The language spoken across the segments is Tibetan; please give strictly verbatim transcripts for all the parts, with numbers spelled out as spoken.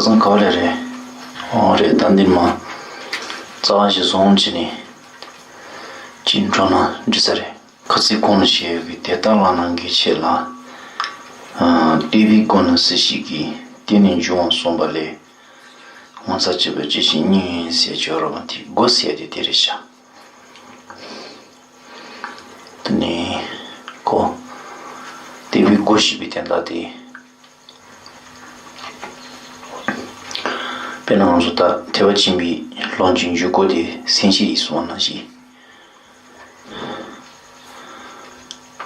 ཚང་ག་བ་ལས་རེད། ཨོ་རེད། ད་འདིར་མ་རྩ་བ་ཞིག་བཟུང་བྱས་ནས་ཅིག་འགྲོ་ན་འགྲིག་ས་རེད། ཁ་ཚིག་གོང་ལ་བཤད་ཡོད་ཀྱི་དེ་ལྟར་ལགས་ན་དགེ་ཆེ་ལ། ལྟེ་བའི་སྒོ་ནི་སུ་ཞིག་གིས། དེ་ནི་འབྱུང་བ་གསུངས་པ་ལས། ངོ་མཚར་ཆེ་བའི་རྒྱུད་ཤིག་སྙིང་ཡིན་ཟེར་གྱི་ཡོད་རེད་པ། དེ་སྒོ་ཟེར་དེ་དེ་རེད་ཤག་དེ་ནས་ཁོ་ལྟེ་བའི་སྒོ་ཞེས་པའི་དོན་དག་དེ། དཔེར་ན་ང་ཚོ་ད་ཐེག་པ་ཆེན་པོའི་ལམ་གྱི་འཇུག་སྒོ་དེ་སེམས་བསྐྱེད་ཡིན་གསུངས་པ་ནང་བཞིན།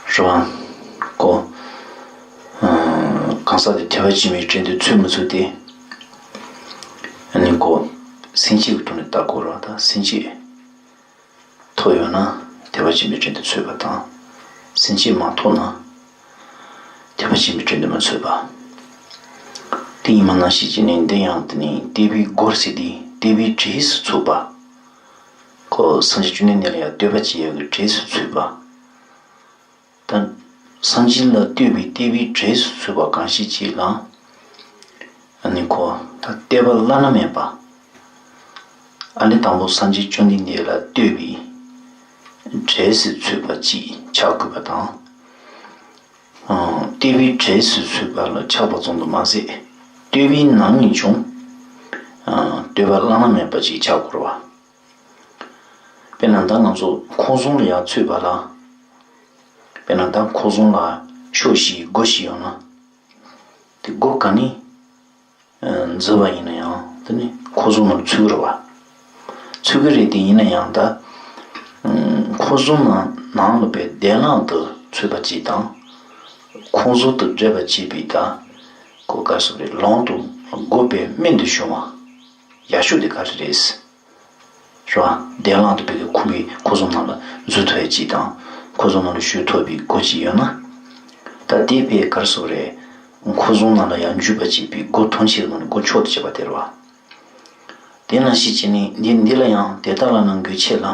རེད་པ། ཁོ། ཨ། གང་ཟག་དེ་ཐེག་པ་ཆེན་པོའི་དྲན་རྟེན་འཚོལ་མི་འཚོལ་ཏེ། ཨ་ནི་ཁོ་སེམས་བསྐྱེད་ཀྱི་ཐོག་ནས་བལྟ་དགོས་རེད་པ། ད་སེམས་བསྐྱེད་ཐོབ་ཡོད་ན་ཐེག་པ་ཆེན་པོའི་དྲན་རྟེན་འཚོལ་བ་དང་། སེམས་བསྐྱེད་མ་ཐོབ་ན་ཐེག་པ་ཆེན་པོའི་དྲན་རྟེན་མ་འཚོལ་བ། དེ་ཡིན་པ་ནང་བཞིན་བྱས་ནས་འདི་ཡང་དེ་ནི་ལྟེ་བའི་སྒོར་ཟེར་དེ་ལྟེ་བའི་གྲས་སུ་ཚུད་པ། ཁོ་སངས་རྒྱས་བཅོམ་ལྡན་འདས་ལ་ཡང་བསྟོད་པ་བྱེད་ཡག་གི་གྲས་སུ་ཚུད་པ། ད་སངས་རྒྱས་ལ་བསྟོད་པའི་ལྟེ་བའི་གྲས་སུ་ཚུད་པ་གང་ཞིག་ཅིག་ལ། ཨ་ནི་ཁོ་ད་བསྟོད་པ་བླ་ན་མེད་པ། ཨ་ནི་དང་པོ་སངས་རྒྱས་བཅོམ་ལྡན་འདས་ལ་བསྟོད་པའི་གྲས་སུ་ཚུད་པ་ཅིག་ཆགས་དགོས་པ་དང་། ཨ། བསྟོད་པའི་གྲས་སུ་ཚུད་པ་ལ་ཆགས་པ་ཙམ་དུ་མ་ཟད། བསྟོད་པའི་ནང་ནས་ཀྱང་། ཨ། བསྟོད་པ་བླ་ན་མེད་པ་ཅིག་ཆགས་དགོས་པ། དཔེར་ན་ད་ང་ཚོ་ཁང་བཟང་ལ་ཡར་ཚུད་པ་ལ། དཔེར་ན་ད་ཁང་བཟང་ལ་ཕྱོགས་བཞི་སྒོ་བཞི་ཡོད་ན། དེ་སྒོ་ག་ནས་འཛུལ་བ་ཡིན་ན་ཡང་དེ་ནི་ཁང་བཟང་ནང་ལ་ཚུད་ཀྱི་རེད་པ། ཚུད་ཀྱི་རེད་དེ། ཡིན་ན་ཡང་ད་ཁང་བཟང་ནང་ནང་ལ་པའི་གདན་ལམ་དུ་ཚུད་པ་ཅིག་དང་། ཁང་བཟང་དུ་འབྲེལ་བ་བྱེད་པའི་ད་གོ་སྐབས་སུ་རེད། ལམ་དུ་སྒོ་པའི་སྨད་དུ་བྱུང་བ། ཡར་ཕྱོགས་དེ་ག་རེ་རེད། རེད་པ། གདན་ལམ་དུ་བོད་ཀྱི་ཁང་པའི་ཁང་བཟང་ནང་ལ་འཛུལ་ཐུབ་ཡ་ཅིག་དང་། ཁང་བཟང་ནང་ལ་བཞུགས་ཐུབ་པའི་སྒོ་ཅིག་ཡོད་ན། ད་དེ་བས་ག་རེ་ཟེར་དགོས་རེད། ཁང་བཟང་ནང་ལ་ཡར་འཇུག་པ་བྱེད་པའི་སྒོ་ཐམས་ཅད་ནང་ནས་སྒོ་མཆོག་ཏུ་གྱུར་པ་དེ་རེད་པ། དེ་ནང་བཞིན་བྱས་ནས་འདི་འདི་ལ་ཡང་དེ་ལྟར་ལགས་ན་དགེ་ཆེ་ལ།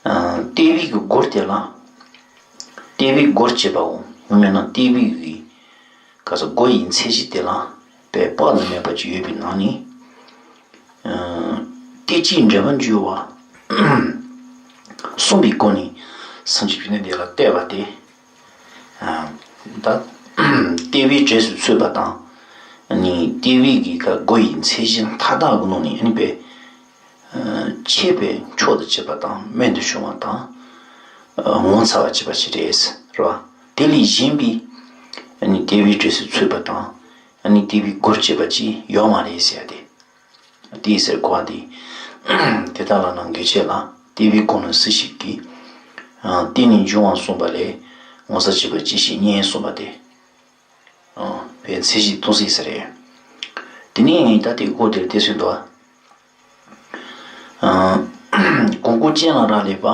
ཨ། ལྟེ་བའི་གི་སྒོར་དེ་ལ། ལྟེ་བའི་སྒོར་བྱེད་པའོ། ཡང་མིན་ན་ལྟེ་བའི་གི་ག་ས་སྒོ་ཡི་མཚན་གཞི་དེ་ལ་པའི་དཔག་ཏུ་མེད་པ་ཅིག་ཡོད་པའི་ནང་ནས། ཨ། ལྟེ་བྱེད་འབྲེལ་པར་འཇུག་པ་གསུངས་པའི་སྒོ་ནས་སངས་རྒྱས་བཅོམ་ལྡན་འདས་ལ་བསྟོད་པ་སྟེ། ཨ། ད་ལྟེ་བའི་གྲས་སུ་ཚུད་པ་དང་། ཨ་ནི་ལྟེ་བའི་གི་ག་སྒོ་ཡི་མཚན་གཞི་མཐའ་དག་གི་ནང་ནས་ཨ་ནི་པའི། ཨ། ཆེས་པའི་མཆོག་ཏུ་གྱུར་པ་དང་སྨད་དུ་བྱུང་བ་དང་། ཨ། ངོ་མཚར་བ་བྱེད་པ་ཞིག་རེད། རེད་པ། དེ་ལས་གཞན་པའི་ཨ་ནི་ལྟེ་བའི་གྲས་སུ་ཚུད་པ་དང་། ཨ་ནི་ལྟེ་བའི་སྒོར་བྱེད་པ་ཅིག་ཡོད་མ་རེད་ཟེར་ཏེ། དེའི་ཕྱིར་གོ་བ་འདི། དེ་ལྟར་ལགས་ན་དགེ་ཆེ་ལ། ལྟེ་བའི་སྒོ་ནི་སུ་ཞིག་གིས། ཨ། དེ་ནི་འབྱུང་བ་གསུངས་པ་ལས། ངོ་མཚར་ཆེ་བའི་རྒྱུད་ཤིག་སྙིང་ཡིན་གསུངས་པ་སྟེ། ཨ། བའི་མཚན་གཞི་སྟོན་ས་ཡིན་ས་རེད། དེ་ནས་ད་དེ་སྒོ་དེར་དེ་ཚུལ་དུ། ཨ། གོང་བཀོད་ཅན་ལ་རག་ལས་པ།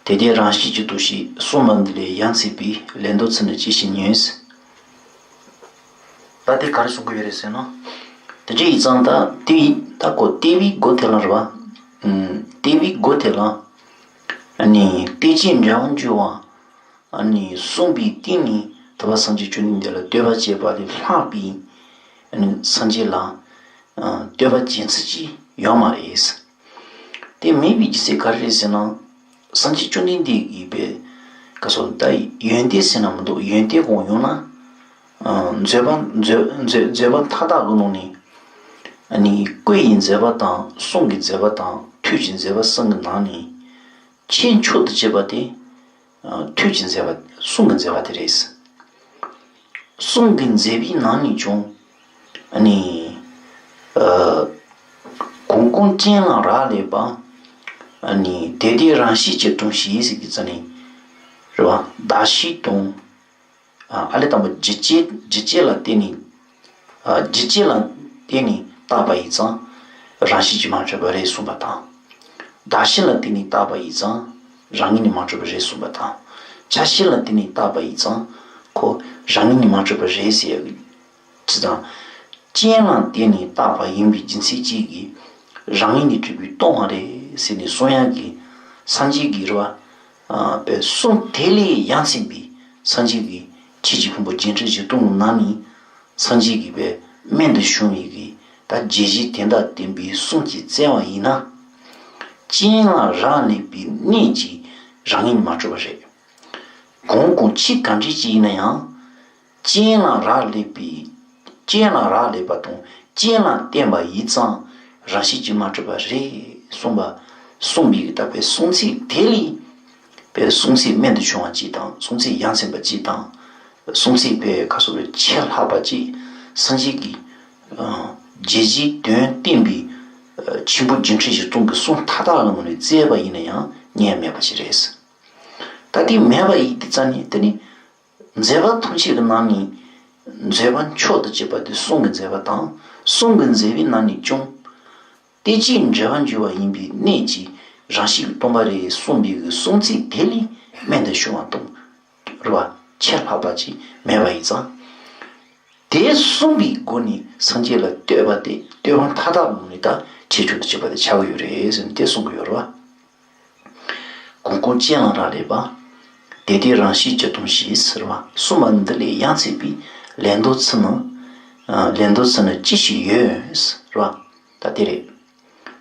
དེ་ལྟའི་རང་བཞིན་གྱིས་སྟོང་ཞེས་གསུངས་པ་འདི་ལས་ཡ་མཚན་པའི་ལན་དུ་ཚུལ་ནི་ཅི་ཞིག་ཉོན། ད་དེ་ག་རེ་གསུང་གི་ཡོད་རེད་ཟེར་ན། དེ་འདྲ་ཡིན་ཙང་ད་དེ་ད་གོ་ལྟེ་བའི་སྒོ་དེ་ལ་རེད་པ། ཨ། ལྟེ་བའི་སྒོ་དེ་ལ། ཨ་ནི་ལྟེ་བྱེད་འབྲེལ་པར་འཇུག་པ། ཨ་ནི་གསུངས་པའི་སྟེང་ནས་ད་བར་སངས་རྒྱས་བཅོམ་ལྡན་འདས་ལ་བསྟོད་པ་བྱས་པ་ལས་ལྷག་པའི། ཨ་ནི་སངས་རྒྱས་ལ། ཨ། བསྟོད་པ་བྱེད་ཚུལ་ཅིག་ཡོད་མ་རེད། དེ་མེད་པའི་རྒྱུ་མཚན་ག་རེ་རེད་ཟེར་ན། སངས་རྒྱས་བཅོམ་ལྡན་འདས་ཀྱིས་པའི་ག་སོ་ད་ཡོན་ཏན་ཟེར་ན་མི་འདུག་ཡོན་ཏན་གང་ཡོང་ན། ཨ། མཛད་པ་མཛད་མཛད་མཛད་པ་མཐའ་དག་གི་ནང་ནས། ཨ་ནི་སྐུ་ཡི་མཛད་པ་དང་གསུང་གི་མཛད་པ་དང་ཐུགས་ཀྱི་མཛད་པ་གསུམ་གྱི་ནང་ནས་ཆེས་མཆོག་ཏུ་གྱུར་པ་དེ། ཨ། ཐུགས་ཀྱི་མཛད་པ་གསུང་གི་མཛད་པ་དེ་རེད། གསུང་གི་མཛད་པའི་ནང་ནས་ཀྱང་། ཨ་ནི། ཨ། གོང་གོང་ཅན་ལ་རག་ལས་པ། ཨ་ནི་དེ་ལྟའི་རང་བཞིན་གྱིས་སྟོང་ཞེས་ཟེར་གྱི་ཙ་ནི། རེད་པ། གདགས་གཞི་དང་། ཨ། ཨ་ལས་དང་པོ་རྒྱུ་རྐྱེན་རྒྱུ་རྐྱེན་ལ་བརྟེན་ནས། ཨ། རྒྱུ་རྐྱེན་ལ་བརྟེན་ནས་བཏགས་པ་ཡིན་ཙང་། རང་བཞིན་གྱིས་མ་གྲུབ་པ་རེད་གསུངས་པ་དང་། གདགས་གཞི་ལ་བརྟེན་ནས་བཏགས་པ་ཡིན་ཙང་། རང་ངོས་ནས་མ་གྲུབ་པ་རེད་གསུངས་པ་དང་། ཆ་ཤས་ལ་བརྟེན་ནས་བཏགས་པ་ཡིན་ཙང་། ཁོ་རང་ངོས་ནས་མ་གྲུབ་པ་རེད་ཟེར་ཡག་གི། ཅི་དང་། རྐྱེན་ལ་བརྟེན་ནས་བཏགས་པ་ཡིན་པའི་རྒྱུ་མཚན་གཅིག་གིས། རང་ངོས་ནས་གྲུབ་པས་སྟོང་པ་རེད་ཟེར་ནས་གསུང་ཡག་གི། སངས་རྒྱས་ཀྱི་རེད་པ། ཨ། པའི་གསུང་དེ་ལས་ཡ་མཚན་པའི་སངས་རྒྱས་ཀྱི་ཆོས་ཀྱི་ཕུང་པོ་བརྒྱད་ཁྲི་བཞི་སྟོང་ནང་ནས། སངས་རྒྱས་ཀྱི་པའི་སྨད་དུ་བྱུང་བའི་གི། ད་བརྒྱད་བཞི་དེ་དག་བསྟན་པའི་གསུང་གིས་བཙལ་བ་ཡིན་ན། རྐྱེན་ལ་རག་ལས་པའི་གནས་ཀྱིས་རང་ཉིད་མ་གྲུབ་པ་རེད། གང་གང་ཕྱིས་ག་འདྲ་ཅིག་ཡིན་ན་ཡང་། རྐྱེན་ལ་རག་ལས་པའི། རྐྱེན་ལ་རག་ལས་པ་དང་རྐྱེན་ལ་བརྟེན་པ་ཡིས་ཙམ་རང་བཞིན་གྱིས་མ་གྲུབ་པ་རེད་གསུངས་པ། གསུངས་པའི་ད་པའི་གསུང་ཚིག་དེ་ལས། པའི་གསུང་ཚིག་རྨད་དུ་བྱུང་བ་གཅིག་དང་གསུང་ཚིག་ཡ་མཚན་པ་གཅིག་དང་། གསུང་ཚིག་པའི་ཁ་སོ་པའི་ཆེས་ལྷག་པ་གཅིག་སངས་རྒྱས་ཀྱི། ཨ། རྒྱལ་སྤྱིའི་དོན་བསྟན་པའི། ཨ། ཆེན་པོ་རྒྱལ་ཕྲན་ཞིག་གསུང་གི་གསུང་མཐའ་དག་ལ་ངོས་ནས་བཙལ་བ་ཡིན་ན་ཡང་རྙེད་མེད་པ་ཞིག་རེད། ད་དེ་མེད་པ་ཡིན་དུས་ཙ་ནས་དེ་ནི། མཛད་པ་ཐམས་ཅད་ཀྱི་ནང་ནས། མཛད་པ་མཆོག་ཏུ་གཅིག་པ་དེ་གསུང་གི་མཛད་པ་དང་གསུང་གི་མཛད་པའི་ནང་ནས་ཀྱང་། རྟེན་ཅིང་འབྲེལ་བར་འབྱུང་བ་ཡིན་པའི་གནད་ཀྱིས་རང་བཞིན་གྱིས་སྟོང་པ་རེད་གསུངས་པའི་གསུང་ཚིག་དེ་ལས་རྨད་དུ་བྱུང་བ་དང་། རེད་བ། ཆེས་ལྷག་པ་ཅིག་མེད་པ་ཡིན་ཙང་། དེ་གསུངས་པའི་སྒོ་ནས་སངས་རྒྱས་ལ་བསྟོད་པ་དེ་བསྟོད་པ་མཐའ་དག་ལ་ངོས་ནས་ད་ཁྱད་ཆོས་དང་བཅས་པ་དེ་ཆགས་ཀྱི་ཡོད་རེད་ཟེར་ནས་དེ་གསུང་གི་ཡོད་རེད་བ། གང་གང་རྐྱེན་ལ་རག་ལས་པ། དེ་དེ་རང་བཞིན་གྱིས་སྟོང་ཞེས་ཟེར་བ། གསུངས་པ་འདི་ལས་ཡ་མཚན་པའི་ལན་དུ་ཚུལ་ནི། ཨ། ལན་དུ་ཚུལ་ནི་ཅི་ཞིག་ཡོད་ཟེར་བ། ད་དེ་རེད།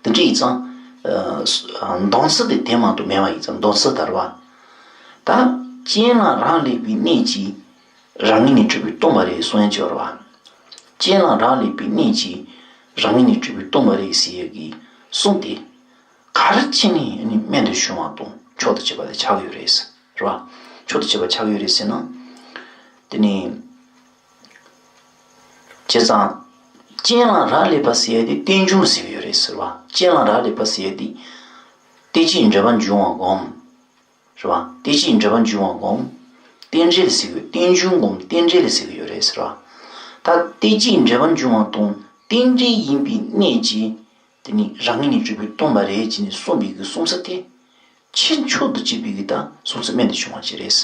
དེ་འདྲ་ཡིན་ཙང་། ཨ། གདམས་ཚུལ་དེ་དེ་མ་གཏོགས་མེད་པ་ཡིན་ཙང་གདམས་ཚུལ་དར་བ། ད་རྐྱེན་ལ་རག་ལས་པའི་གནད་ཀྱིས་རང་ངོས་ནས་གྲུབ་པའི་སྟོང་པ་རེད་གསུང་ཡ་ཅིག་ཡོད་རེད་བ། རྐྱེན་ལ་རག་ལས་པའི་གནད་ཀྱིས་རང་ངོས་ནས་གྲུབ་པའི་སྟོང་པ་རེད་ཟེར་ཡ་གི་གསུང་དེ། ག་རེ་བྱས་ནས་ནི་རྨད་དུ་བྱུང་བ་དང་མཆོག་ཏུ་གཅིག་པ་དེ་ཆགས་ཀྱི་ཡོད་རེད། རེད་བ། མཆོག་ཏུ་གཅིག་པ་ཆགས་ཀྱི་ཡོད་རེད་ཟེར་ན། དེ་ནི། བྱས་ཙང་། རྐྱེན་ལ་རག་ལས་པ་ཟེར་ཡ་དེ་རྟེན་འབྱུང་ཟེར་གྱི་ཡོད་རེད་ཟེར་བ། རྐྱེན་ལ་རག་ལས་པ་ཟེར་ཡ་དེ། རྟེན་ཅིང་འབྲེལ་བར་འབྱུང་བ་སྒོམ། རེད་བ། རྟེན་ཅིང་འབྲེལ་བར་འབྱུང་བ་སྒོམ། རྟེན་འབྲེལ་ཟེར་གྱི་ཡོད། རྟེན་འབྱུང་སྒོམ་རྟེན་འབྲེལ་ཟེར་གྱི་ཡོད་རེད་ཟེར་བ། ད་རྟེན་ཅིང་འབྲེལ་བར་འབྱུང་བ་དང་རྟེན་འབྲེལ་ཡིན་པའི་གནད་ཀྱིས། དེ་ནི་རང་ངོས་ནས་གྲུབ་པའི་སྟོང་པ་རེད་ཅེས་ནས་གསུངས་པའི་གི་གསུང་ས་དེ། ཆེས་མཆོག་ཏུ་གཅིག་པའི་གི་ད་གསུང་ཚུལ་རྨད་དུ་བྱུང་བ་ཅིག་རེད།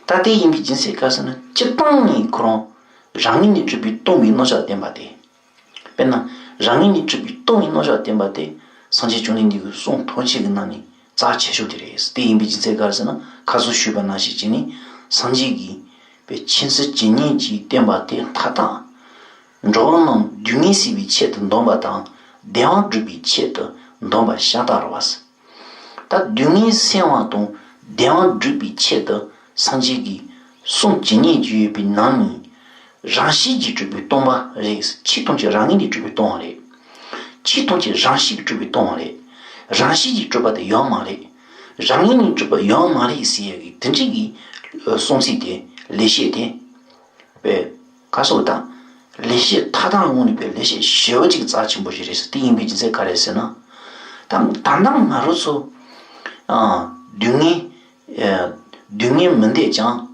ད་དེ་ཡིན་པའི་རྒྱུ་མཚན་ག་རེ་ཟེར་ན་སྤྱིར་བཏང་ནས་ཁོ་རང་རང་ངོས་ནས་གྲུབ་པའི་སྟོང་པའི་རྣམ་གཞག་བསྟན་པ་དེ། དཔེར་ན་རང་ངོས་ནས་གྲུབ་པའི་སྟོང་པའི་རྣམ་གཞག་བསྟན་པ་དེ་སངས་རྒྱས་བཅོམ་ལྡན་འདས་ཀྱི་གསུང་ཐམས་ཅད་ཀྱི་ནང་ནས་རྩ་ཆེ་ཤོས་དེ་རེད། དེ་ཡིན་པའི་རྒྱུ་མཚན་ག་རེ་ཟེར་ན་ཁ་སང་ཞུས་པ་ནང་བཞིན་བྱས་ནས་སངས་རྒྱས་ཀྱིས་པའི་མཁྱེན་གསལ་ཇི་སྙེད་ཀྱིས་བསྟན་པ་དེ་མཐའ་དག་འགྲོ་བ་རྣམས་སྡུག་བསྔལ་སེལ་བའི་ཆེད་དུ་འདོམས་པ་དང་བདེ་བ་སྒྲུབ་པའི་ཆེད་དུ་འདོམས་པ་ཤ་སྟག་རེད་བ། ད་སྡུག་བསྔལ་སེལ་བ་དང་བདེ་བ་སྒྲུབ་པའི་ཆེད་དུ་སངས་རྒྱས་ཀྱིས་གསུང་ཇི་སྙེད་ཅིག་ཡོད་པའི་ནང་ནས་རང་བཞིན་གྱིས་གྲུབ་པའི་སྟོང་པ་རེད། ཆོས་ཐམས་ཅད་རང་ངོས་ནས་གྲུབ་པའི་སྟོང་པ་རེད། ཆོས་ཐམས་ཅད་རང་བཞིན་གྱིས་གྲུབ་པའི་སྟོང་པ་རེད། རང་བཞིན་གྱིས་གྲུབ་པ་དེ་ཡོད་མ་རེད། རང་ངོས་ནས་གྲུབ་པ་ཡོད་མ་རེད་ཟེར་ཡ་གི་དེ་འདྲ་གི་གསུང་ཚིག་དེ་ལེགས་བཤད་དེ། པའི་ག་སོགས་དང་། ལེགས་བཤད་མཐའ་དག་ངོས་ནས་པའི་ལེགས་བཤད་ཞེ་པོ་ཅིག་རྩ་ཆེན་པོ་ཞིག་རེད་ཟེར། དེ་ཡིན་པའི་རྒྱུ་མཚན་ག་རེ་ཟེར་ན། ད་ད་ལྟ་ང་རང་ཚོ། ཨ། སྡུག་བསྔལ། ཨ། སྡུག་བསྔལ་མི་འདོད་ཀྱང་།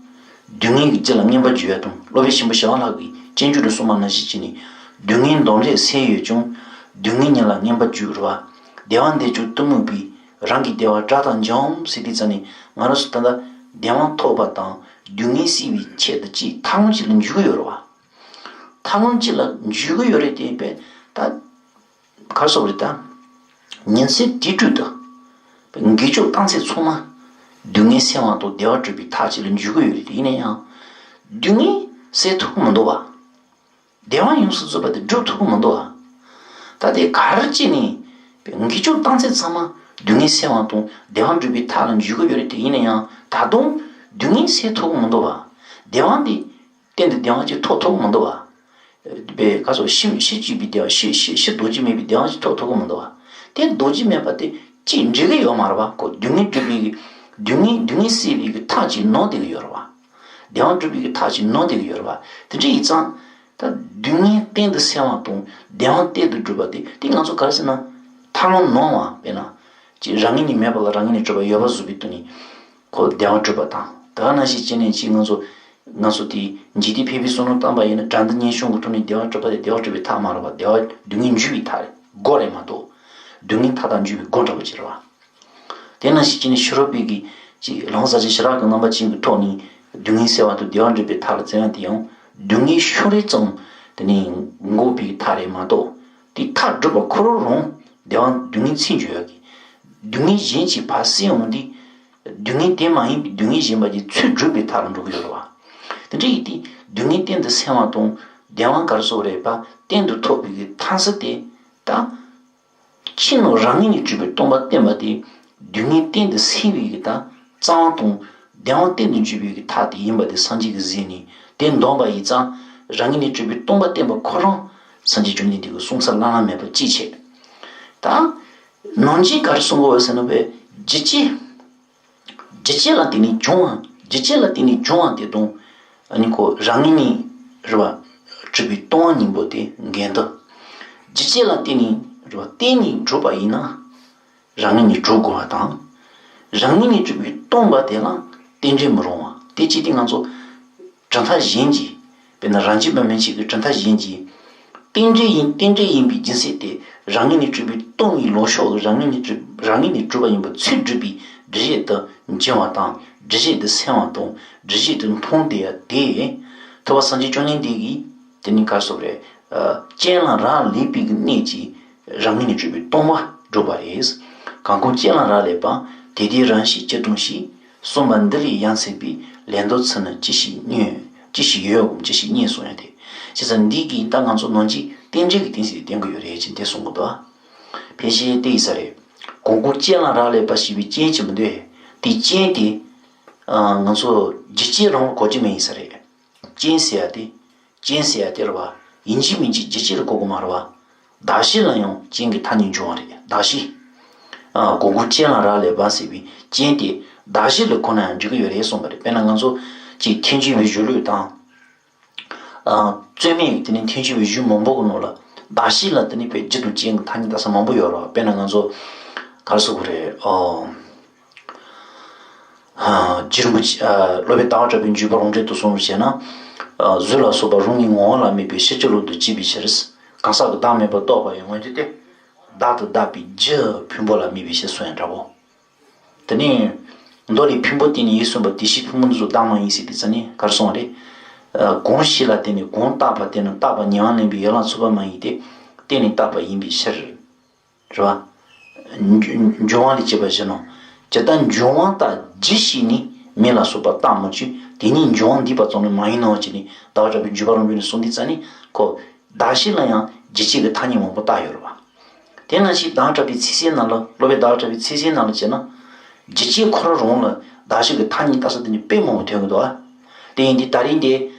སྡུག་བསྔལ་གྱི་རྒྱུ་ལ་རྔན་པ་བརྒྱུད་ཡ་དང་། སློབ་དཔོན་ཆེན་པོ་ཞི་བ་ལྷ་གིས་སྤྱོད་འཇུག་ཏུ་གསུངས་པ་ནང་བཞིན་བྱས་ནས། སྡུག་བསྔལ་འདོམས་རེས་སེལ་ཡོད་ཀྱང་། སྡུག་བསྔལ་ཉིད་ལ་རྔན་པ་བརྒྱུད་རེད་བ། བདེ་བ་འདོད་ཀྱང་གཏི་མུག་པས། རང་གི་བདེ་བ་དགྲ་དང་འཇོམས་ཟེར་དུས་ཙ་ནས་ང་རང་ཚོ་ད་ལྟ་བདེ་བ་ཐོབ་པ་དང་སྡུག་བསྔལ་སེལ་བའི་ཆེད་དུ་ཅིག་ཐབས་ལམ་ཅིག་ལ་འཇུག་གི་ཡོད་རེད་བ། ཐབས་ལམ་ཅིག་ལ་འཇུག་གི་ཡོད་རེད་དེ་པས་ད་ག་སོགས་རེད་ད། ཉིན་མཚན་དུས་དྲུག་ཏུ་དགེ་སྦྱོར་བཏང་ཚེ་ཚང་མ་སྡུག་བསྔལ་སེལ་བ་དང་བདེ་བ་སྒྲུབ་པའི་ཐབས་ཅིག་ལ་འཇུག་གི་ཡོད་རེད་དེ། ཡིན་ན་ཡང་སྡུག་བསྔལ་སེལ་ཐུབ་ཀྱི་མི་འདུག་བ། བདེ་བ་ཡོངས་སུ་རྫོགས་པ་དེ་སྒྲུབ་ཐུབ་ཀྱི་མི་འདུག་བ། ད་དེ་ག་རེ་བྱས་ནས་དགེ་སྦྱོར་བཏང་ཚེ་ཚང་མ་སྡུག་བསྔལ་སེལ་བ་དང་བདེ་བ་སྒྲུབ་པའི་ཐབས་ལ་འཇུག་གི་ཡོད་རེད་དེ། ཡིན་ན་ཡང་ད་དུང་སྡུག་བསྔལ་སེལ་ཐུབ་ཀྱི་མི་འདུག་བ། བདེ་བ་འདི་གཏན་དུ་བདེ་བ་ཅིག་ཐོབ་ཐུབ་ཀྱི་མི་འདུག་བ། པའི་ག་སོགས་ཤི་ཤི་བཅུག་པའི་བདེ་བ། ཤི་ཤི་ཤི་རྡོ་རྗེ་མེད་པའི་བདེ་བ་ཅིག་ཐོབ་ཐུབ་ཀྱི་མི་འདུག་བ། དེ་རྡོ་རྗེ་མེད་པ་དེ་ཅིག་འགྲིག་གི་ཡོད་མ་རེད་བ། ཁོ་སྡུག་བསྔལ་སྒྲུབ་པའི་གི་སྡུག་བསྔལ་སྡུག་བསྔལ་སེལ་བའི་གི་ཐབས་ཅིག་ནང་བསྡད་ཀྱི་ཡོད་རེད་བ། བདེ་བ་སྒྲུབ་པའི་གི་ཐབས་ཅིག་ནང་བསྡད་ཀྱི་ཡོད་རེད་བ། དེ་འདྲ་ཡིན་ཙང་། ད་སྡུག་བསྔལ་གཏན་དུ་སེལ་བ་དང་བདེ་བ་གཏན་དུ་སྒྲུབ་པ་དེ་དེ་ང་ཚོ་ག་རེ་ཟེར་ན། ཐབས་ལམ་ནང་བ་དཔེར་ན། ཅིག་རང་ངོས་ནས་མེད་པ་ལ་རང་ངོས་ནས་གྲུབ་པ་ཡོད་པ་བཟོ་བའི་དོན་ནི། ཁོ་བདེ་བ་སྒྲུབ་པ་དང་། དེ་ག་ནང་བཞིན་བྱས་ནས་ཅིག་ང་ཚོ། ང་ཚོ་དེ་འཇིག་རྟེན་ཕལ་པའི་བསོད་ནམས་བཏང་པ་ཡིན་ན་དགྲ་འདུལ་གཉེན་སྐྱོང་གི་ཐོག་ནས་བདེ་བ་སྒྲུབ་པ་དེ་བདེ་བ་སྒྲུབ་པའི་ཐབས་མ་རེད་པ། བདེ་བ་སྡུག་བསྔལ་འཇུག་པའི་ཐབས་སྒོ་རེད་མ་གཏོགས། སྡུག་བསྔལ་མཐའ་དག་འཇུག་པའི་སྒོ་འདྲ་པོ་ཅིག་རེད་བ། དེ་ནང་བཞིན་བྱས་ནས་ཕྱི་རོལ་པའི་གི་ཅིག་ལམ་ཟབ་ཅིང་ཞི་རགས་ཀྱི་རྣམ་པ་ཅན་གྱི་ཐོག་ནས་སྡུག་བསྔལ་སེལ་བ་དང་བདེ་བ་སྒྲུབ་པའི་ཐབས་ལ་བརྩོན་ཡ་དེ་ཡང་སྡུག་བསྔལ་ཤུགས་རེ་ཙམ་དེ་ནས་འགོག་པའི་ཐབས་རེད་མ་གཏོགས། དེ་ཐབས་སྒྲུབ་པ་ཁོ་རང་རང་བདེ་བ་སྡུག་བསྔལ་ཚིག་འཇུག་ཡ་གི། སྡུག་བསྔལ་གཞན་གྱིས་ཕར་སེལ་འོང་དུས། སྡུག་བསྔལ་དེ་མ་ཡིན་པའི་སྡུག་བསྔལ་གཞན་པ་ཅིག་ཚུར་སྒྲུབ་པའི་ཐབས་ལ་འགྲོ་གི་ཡོད་རེད་བ། དེ་འདྲ་ཡིན་དུས་སྡུག་བསྔལ་གཏན་དུ་སེལ་བ་དང་ བདེན་དཔང་ག་རེ་ཟེར་དགོས་རེད་པ། གཏན་དུ་ཐོབ་པའི་གི་མཐའ་ས་དེ་ད། ཕྱི་ནང་རང་ངོས་ནས་གྲུབ་པའི་སྟོང་པ་བསྟན་པ་དེ། སྡུག་བསྔལ་གཏན་དུ་སེལ་བའི་གི་ད་རྩ་བ་དང་བདེན་དཔང་གཏན་དུ་འཇུག་པའི་གི་མཐའ་དེ་ཡིན་པ་དེ་སངས་རྒྱས་ཀྱིས་གཟིགས་ནས་དེ་འདོམས་པ་ཡིན་ཙང་། རང་ངོས་ནས་གྲུབ་པའི་སྟོང་པ་བསྟན་པ་ཁོ་རང་སངས་རྒྱས་བཅོམ་ལྡན་འདས་ཀྱིས་གསུང་ས་བླ་ན་མེད་པ་ཅིག་བྱས། ད་ནང་བཞིན་ག་རེ་གསུང་གི་ཡོད་ཟེར་ན། བས་རྒྱུ་ཅན། རྒྱུ་ཅན་ལ་བརྟེན་ནས་བྱུང་བ། རྒྱུ་ཅན་ལ་བརྟེན་ནས་བྱུང་བ་དེ་དང་། ཨ་ནི་ཁོ་རང་ངོས་ནས་རེད་པ། གྲུབ་པའི་སྟོང་པ་གཉིས་པོ་དེ་འགལ་འདུ། རྒྱུ་ཅན་ལ་བརྟེན་ནས་རེད་པ། བརྟེན་ནས་གྲུབ་པ་ཡིན་ན། རང་ངོས་ནས་གྲུབ་དགོས་པ་དང་། རང་ངོས་ནས་གྲུབ་པའི་སྟོང་པ་དེ་ལ་རྟེན་འབྲེལ་མི་རུང་བ། དེ་ཅི་སྟེ་ང་ཚོ་གྲུབ་མཐའ་གཞན་གྱིས། དཔེར་ན་རང་རྒྱུད་པ་མན་ཆད་ཀྱི་གྲུབ་མཐའ་གཞན་གྱིས། རྟེན་འབྲེལ་ཡིན། རྟེན་འབྲེལ་ཡིན་པའི་རྒྱུ་མཚན་དེ་རང་ངོས་ནས་གྲུབ་པའི་སྟོང་ཉིད་ལོག་ཕྱོགས་ཀྱི་རང་ངོས་ནས་གྲུབ། རང་ངོས་ནས་གྲུབ་པ་ཡིན་པ་ཚུར་སྒྲུབ་པའི་སྒྲུབ་བྱེད་དུ་འབྱུང་བ་དང་། སྒྲུབ་བྱེད་དུ་སེམས་པ་དང་། སྒྲུབ་བྱེད་དུ་མཐོང་བསྡད་ཡ་དེ། ཐུབ་པ་སངས་རྒྱས་བཅོམ་ལྡན་འདས་ཀྱིས་དེ་ནི་ག་རེ་ཟེར་དགོས་རེད། ཨ། རྐྱེན་ལ་རག་ལས་པའི་གི་གནད་ཀྱིས་རང་ངོས་ནས་གྲུབ་པའི་སྟོང་པ་སྒྲུབ་པ་རེད། གང་ཀུན་རྐྱེན་ལ་རག་ལས་པ། དེ་དེའི་རང་བཞིན་ཇི་ལྟར་ཞིག་གསུངས་པ་འདི་ལས་ཡ་མཚན་པའི། ལན་དུ་ཚུལ་ནི་ཅི་ཞིག་རྙེད། ཅི་ཞིག་ཡོད་དགོངས། ཅི་ཞིག་རྙེད་གསུང་ཡ་དེ། བྱས་ཙང་འདི་གིས་ད་ང་ཚོ་ནང་བཞིན་རྟེན་འབྲེལ་གྱི་གཏན་ཚིགས་དེ་བསྟན་གྱི་ཡོད་རེད་ཅེས་དེ་གསུང་གི་འདུག། ཕལ་ཆེར་དེ་ཡིན་ས་རེད། གང་ཀུན་རྐྱེན་ལ་རག་ལས་པ་ཞེས་པའི་རྐྱེན་ཅིག་མི་འདུག། དེ་རྐྱེན་དེ། ཨ། ང་ཚོ་རྒྱུ་རྐྱེན་རང་ལ་གོ་རྒྱུ་མེད་ཡིན་ས་རེད། རྐྱེན་ཟེར་ཡ་དེ། རྐྱེན་ཟེར་ཡ་དེ་རེད་པ། ཡིན་གཅིག་མིན་གཅིག་རྒྱུ་རྐྱེན་ལ་གོ་དགོས་མ་རེད་པ། གདགས་གཞི་ལ་ཡང་རྐྱེན་གྱི་ཐ་སྙད་འབྱུང་བ་རེད། གདགས་གཞི། ཨ། གང་ཀུན་རྐྱེན་ལ་རག་ལས་པ་ཟེར་བའི་རྐྱེན་དེ་གདགས་གཞི་ལ་གོ་ན་ཡང་འགྲིག་གི་ཡོད་རེད་གསུངས་པ་རེད། དཔེར་ན་ང་ཚོ་ཅིག་ཐལ་འགྱུར་བའི་གཞུང་ལུགས་དང་། ཨ། རྩོད་མེད་ཀྱི་དེ་ནི་ཐལ་འགྱུར་བའི་གཞུང་མང་པོ་གི་ནང་ལ་གདགས་གཞི་ལ་དེ་ནི་དཔེ་རྒྱུ་དང་རྐྱེན་གྱི་ཐ་སྙད་བཏགས་ས་མང་པོ་ཡོད་རེད་པ། དཔེར་ན་ང་ཚོ་ག་རེ་ཟེར་དགོས་རེད། ཨོ། རྗེ་རིན་པོ་ཆེ། ཨ། སློབ་དཔོན་ཟླ་བ་གྲགས་པའི་འཇུག་པ་རང་འགྲེལ་དུ་གསུངས་པར་བྱས་ན། ཨ། གཟུགས་ལ་སོགས་པ་རང་གི་ངོ་བོ་ལ་དམིགས་པའི་ཕྱིར་གྱི་ལུགས་དུ་བྱས་པའི་ཕྱིར། གང་ཟག་གི་བདག་མེད་པར་རྟོགས་པ་ཡི་ངོས་འཛིན་ཏེ། བདག་ཏུ་གདགས་པའི་རྒྱུ་ཕུང་པོ་ལ་དམིགས་པའི་ཕྱིར་གསུངས་ཡ་འདྲ་པོ། དེ་ནས་མདོ་ལས་ཕུང་པོ་བརྟེན་ནས་ཡིད་གསུངས་པ་དེ་བཞིན་ཕུང་པོ་འདི་ཚོ་བདག་མ་ཡིན་ཟེར་དུས་ཙ་ནས་ག་རེ་གསུངས་པ་རེད། ཨ། གང་ཞིག་ལ་བརྟེན་ནས་གང་བཏགས་པ་དེ་ནི་བཏགས་པ་ཉེ་བར་ལེན་པའི་ཡན་ལག་ཚུགས་པ་མ་ཡིན་ཏེ། བརྟེན་ནས་བཏགས་པ་ཡིན་པའི་ཕྱིར། རེད་པ། འབྱུང་བ་ལས་སྐྱེས་པ་བཞིན་ནོ། ཇི་ལྟར་འབྱུང་བ་ལྟར་རྒྱུ་ཞིག་ནི་མེ་ལ་སོགས་པ་བཏགས་མི་བྱེད། དེ་ཉིད་འབྱུང་བ་འདས་པ་ཙམ་ལས་མ་ཡིན་ནོ་ཅེས་ནི་ཟླ་བ་གྲགས་པའི་འཇུག་པ་རང་འགྲེལ་ནས་གསུངས་དུས་ཙ་ནས་ཁོ་གདགས་གཞི་ལ་ཡང་རྒྱུ་རྐྱེན་གྱི་ཐ་སྙད་མང་པོ་བཏགས་ཡོད་རེད་པ། དེ་ནང་བཞིན་ཟླ་བ་གྲགས་པའི་ཚིག་གསལ་ནང་ལ། སློབ་དཔོན་ཟླ་བ་གྲགས་པའི་ཚིག་གསལ་ནང་ལ་བྱས་ན། རྒྱུ་རྐྱེན་ཁོ་རང་རང་ལ་གདགས་གཞི་གི་ཐ་སྙད་བཏགས་ས་དེ་ནི་དཔེ་མང་པོ་ཐོན་གྱི་འདུག་ཨ། དེ་ཡིན་དུས་ད་རིང་འདི་